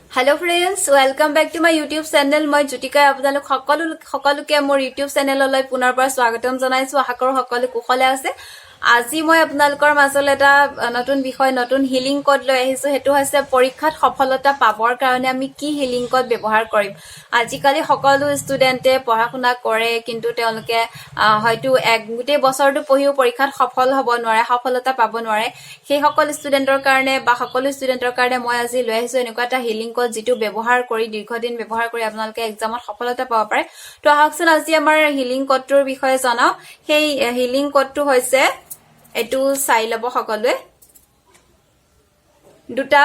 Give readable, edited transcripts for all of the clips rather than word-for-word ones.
Hello friends, welcome back to my YouTube channel. মই জ্যোতিকাই আপোনালোক সকলোকে মোৰ ইউটিউব চেনেললৈ পুনৰবাৰ স্বাগতম জনাইছো। আশা কৰোঁ সকলো কুশলে আছে। আজি মই আপোনালোকৰ মাজলৈ এটা নতুন বিষয়, নতুন হিলিং কোড লৈ আহিছো। সেইটো হৈছে পৰীক্ষাত সফলতা পাবৰ কাৰণে আমি কি হিলিং কোড ব্যৱহাৰ কৰিম। আজিকালি সকলো ষ্টুডেণ্টে পঢ়া শুনা কৰে, কিন্তু তেওঁলোকে হয়তো এক গোটেই বছৰটো পঢ়িও পৰীক্ষাত সফল হ'ব নোৱাৰে, সফলতা পাব নোৱাৰে। সেইসকল ষ্টুডেণ্টৰ কাৰণে বা সকলো ষ্টুডেণ্টৰ কাৰণে মই আজি লৈ আহিছো এনেকুৱা এটা হিলিং কোড, যিটো ব্যৱহাৰ কৰি, দীৰ্ঘদিন ব্যৱহাৰ কৰি আপোনালোকে এক্সামত সফলতা পাব পাৰে। তো আহকচোন, আজি আমাৰ হিলিং কোডটোৰ বিষয়ে জনাওঁ। সেই হিলিং কোডটো হৈছে এইটো, চাই ল'ব সকলোৱে। দুটা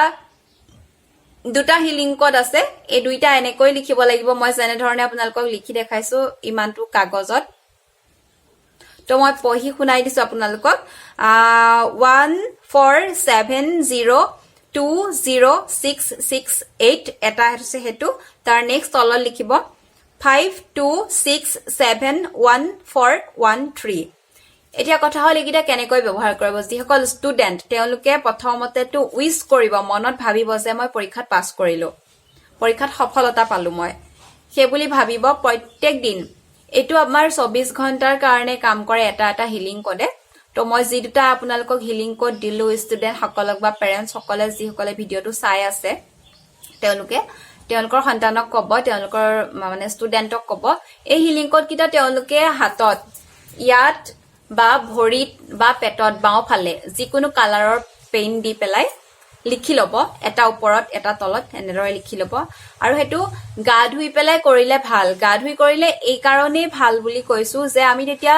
দুটা হিলিং কোড আছে। এই দুইটা এনেকৈ লিখিব লাগিব, মই যেনেধৰণে আপোনালোকক লিখি দেখাইছো ইমানটো কাগজত। তো মই পঢ়ি শুনাই দিছো আপোনালোকক। 147020668 এটা হৈছে সেইটো। তাৰ নেক্সট তলত লিখিব 52671413। এতিয়া কথা হ'ল, এইকেইটা কেনেকৈ ব্যৱহাৰ কৰিব? যিসকল ষ্টুডেণ্ট, তেওঁলোকে প্ৰথমতেতো উইচ কৰিব, মনত ভাবিব যে মই পৰীক্ষাত পাছ কৰিলো, পৰীক্ষাত সফলতা পালো মই, সেই বুলি ভাবিব। প্ৰত্যেক দিন এইটো আমাৰ 24 ঘণ্টাৰ কাৰণে কাম কৰে এটা এটা হিলিং কোডে। তো মই যি দুটা আপোনালোকক হিলিং কোড দিলো, ষ্টুডেণ্টসকলক বা পেৰেণ্টছসকলে, যিসকলে ভিডিঅ'টো চাই আছে, তেওঁলোকে তেওঁলোকৰ সন্তানক ক'ব, তেওঁলোকৰ মানে ষ্টুডেণ্টক ক'ব, এই হিলিং কোডকেইটা তেওঁলোকে হাতত ইয়াত বা ভৰিত বা পেটত বাওঁফালে যিকোনো কালাৰৰ পেইণ্ট দি পেলাই লিখি ল'ব। এটা ওপৰত, এটা তলত এনেদৰে লিখি ল'ব। আৰু সেইটো গা ধুই পেলাই কৰিলে ভাল। গা ধুই কৰিলে এই কাৰণেই ভাল বুলি কৈছো যে আমি তেতিয়া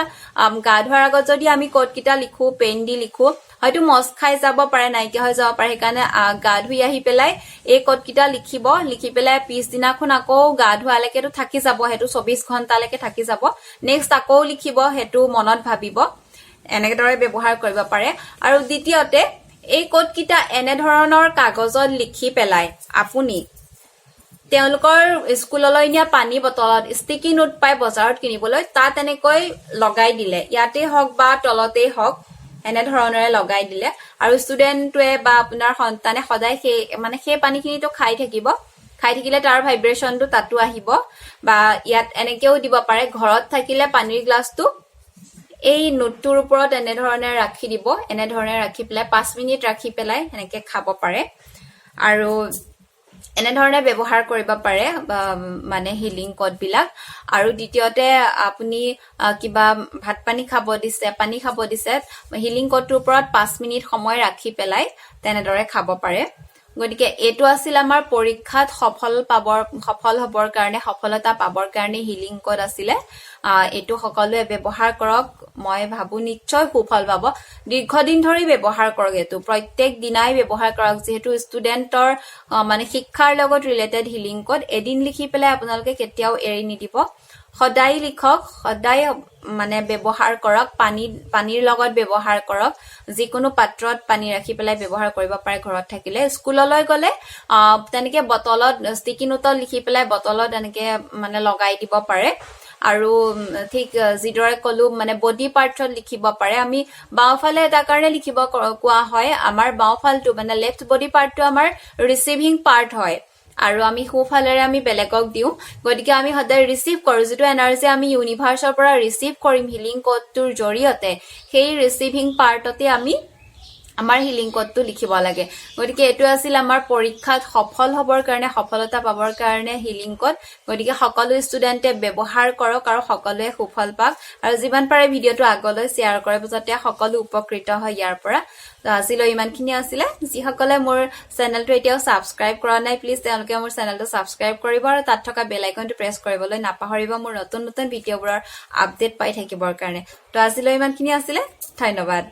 গা ধোৱাৰ আগত যদি আমি কোডকেইটা লিখো, পেইণ্ট দি লিখো, হয়তো মচ খাই যাব পাৰে, নাইকিয়া হৈ যাব পাৰে। সেইকাৰণে গা ধুই আহি পেলাই এই কোডকেইটা লিখিব। লিখি পেলাই পিছদিনাখন আকৌ গা ধোৱালৈকেতো থাকি যাব, সেইটো 24 ঘণ্টালৈকে থাকি যাব। নেক্সট আকৌ লিখিব, সেইটো মনত ভাবিব। এনেদৰে ব্যৱহাৰ কৰিব পাৰে। আৰু দ্বিতীয়তে, এই কোডকেইটা এনেধৰণৰ কাগজত লিখি পেলাই আপুনি তেওঁলোকৰ স্কুললৈ নিয়া পানী বটলত ষ্টিকি নোট পাই বজাৰত কিনিবলৈ, তাত এনেকৈ লগাই দিলে, ইয়াতেই হওক বা তলতেই হওক, এনেধৰণেৰে লগাই দিলে আৰু ষ্টুডেণ্টটোৱে বা আপোনাৰ সন্তানে সদায় সেই পানীখিনিতো খাই থাকিব। খাই থাকিলে তাৰ ভাইব্ৰেশ্যনটো তাতো আহিব। বা ইয়াত এনেকেও দিব পাৰে, ঘৰত থাকিলে পানীৰ গ্লাছটো এই নোটটোৰ ওপৰত এনেধৰণে ৰাখি দিব। এনেধৰণে ৰাখি পেলাই 5 মিনিট ৰাখি পেলাই এনেকে খাব পাৰে আৰু এনেধৰণে ব্যৱহাৰ কৰিব পাৰে বা মানে হিলিং কোডবিলাক। আৰু দ্বিতীয়তে, আপুনি কিবা ভাত পানী খাব দিছে, পানী খাব দিছে, হিলিং কোডটোৰ ওপৰত 5 মিনিট সময় ৰাখি পেলাই তেনেদৰে খাব পাৰে। গতিকে এইটো আছিল আমাৰ পৰীক্ষাত সফল হ'বৰ কাৰণে, সফলতা পাবৰ কাৰণে হিলিং কোড আছিলে। এইটো সকলোৱে ব্যৱহাৰ কৰক। মই ভাবো নিশ্চয় সুফল পাব। দীৰ্ঘদিন ধৰি ব্যৱহাৰ কৰক এইটো, প্ৰত্যেক দিনাই ব্যৱহাৰ কৰক। যিহেতু ষ্টুডেণ্টৰ মানে শিক্ষাৰ লগত ৰিলেটেড হিলিং কোড, এদিন লিখি পেলাই আপোনালোকে কেতিয়াও এৰি নিদিব। সদায় লিখক, সদায় মানে ব্যৱহাৰ কৰক। পানীৰ লগত ব্যৱহাৰ কৰক। যিকোনো পাত্ৰত পানী ৰাখি পেলাই ব্যৱহাৰ কৰিব পাৰে ঘৰত থাকিলে। স্কুললৈ গ'লে তেনেকে বটলত ষ্টিকি নোটত লিখি পেলাই বটলত এনেকে মানে লগাই দিব পাৰে। আৰু ঠিক যিদৰে ক'লো, মানে বডি পাৰ্টছত লিখিব পাৰে। আমি বাওঁফালে এটা কাৰণে লিখিব কোৱা হয়, আমাৰ বাওঁফালটো মানে লেফ্ট বডি পাৰ্টটো আমাৰ ৰিচিভিং পাৰ্ট হয় আৰু আমি সোঁফালেৰে আমি বেলেগক দিওঁ। গতিকে আমি সদায় ৰিচিভ কৰোঁ। যিটো এনাৰ্জি আমি ইউনিভাৰ্চৰ পৰা ৰিচিভ কৰিম হিলিং কোডটোৰ জৰিয়তে, সেই ৰিচিভিং পাৰ্টতে আমি আমাৰ হিলিং কোডটো লিখিব লাগে। গতিকে এইটো আছিল আমাৰ পৰীক্ষাত সফল হ'বৰ কাৰণে, সফলতা পাবৰ কাৰণে হিলিং কোড। গতিকে সকলো ষ্টুডেণ্টে ব্যৱহাৰ কৰক আৰু সকলোৱে সুফল পাওক। আৰু যিমান পাৰে ভিডিঅ'টো আগলৈ শ্বেয়াৰ কৰিব, যাতে সকলো উপকৃত হয় ইয়াৰ পৰা। তো আজিলৈ ইমানখিনি আছিলে। যিসকলে মোৰ চেনেলটো এতিয়াও ছাবস্ক্ৰাইব কৰা নাই, প্লিজ তেওঁলোকে মোৰ চেনেলটো ছাবস্ক্ৰাইব কৰিব আৰু তাত থকা বেল আইকনটো প্ৰেছ কৰিবলৈ নাপাহৰিব, মোৰ নতুন নতুন ভিডিঅ'বোৰৰ আপডেট পাই থাকিবৰ কাৰণে। তো আজিলৈ ইমানখিনি আছিলে। ধন্যবাদ।